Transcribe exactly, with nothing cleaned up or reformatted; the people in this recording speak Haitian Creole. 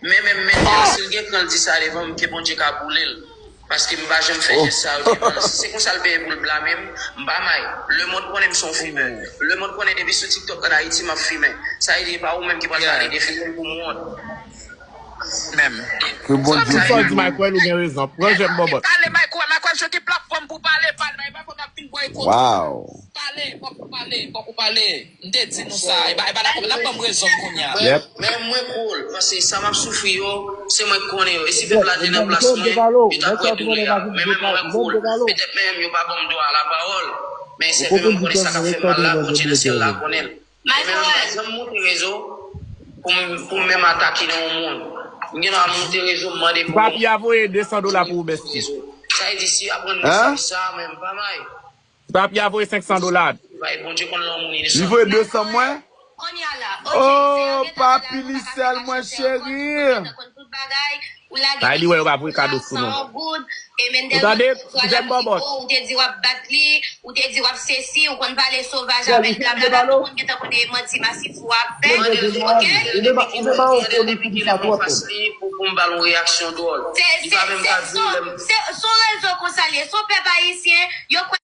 Men menm mentnan, si l gen kran l di sa devan m, ke Bondye ka boule l. Paske m pa janm fè jès sa yo devan l. Si se konsa l peye pou l blame m, m pa may. Lemonn konnen m se yon fimè. Lemonn konnen depi sou TikTok ann Ayiti, m ap fimen. Sa vle di e pa ou menm ki pral gade defile m pou m wont. Menm. Ke Bondye Tout sa w di Michael, ou gen rezon. Pran jèm bòbòt. Pale Michael, Michael Joe ki plat fòm pou pale, pale, e pa fòk ap vin bòy kote. Wow. Pale, fòk ou pale, fòk ou pale. M te di nou sa, e pa e pa dakò, n ap ban m rezon kounye a. Yep. Men mwen cool, paske sa m ap soufri yo, se mwen k konnen yo. E si pèp la te nan plas mwen, yo t ap wè doulè a. Men menm mwen cool. Petèt menm yo pa ban m dwa a lapawòl. Men sèlman m konnen sa k ap fè m mal la, Bondye nan syèl la konnen l. Men menm m pa janm monte rezo pou m pou m menm atake nan yon moun. M gen dwa monte rezo, m mande pou Papi a voye de san dola pou ou, bestie. Sa vle di si yo aprann mesaj sa, men m pa may. Papi a voye senk san dola. Bay Bondye konn lè yon moun Li voye de san mwen? Kounye a la. Oh, papi li sèl mwen cheri. Ay, li wè yo pa voye kado sou nou. Ou tande? Jèm bòbòt. Ou te di w ap bat li, ou te di w ap sesi, ou konn pale sovaj avèk blabla, ou konn gentan konn e manti masif ou ap fè. Ok? Mande l depi kilè, mande l depi kilè mwen fas li pou pou m ba l yon reyaksyon dwòl. Li pa menm ka di l lè m Se se se se yon rezo konsa li ye, se yon pèp ayisyen, yo kwè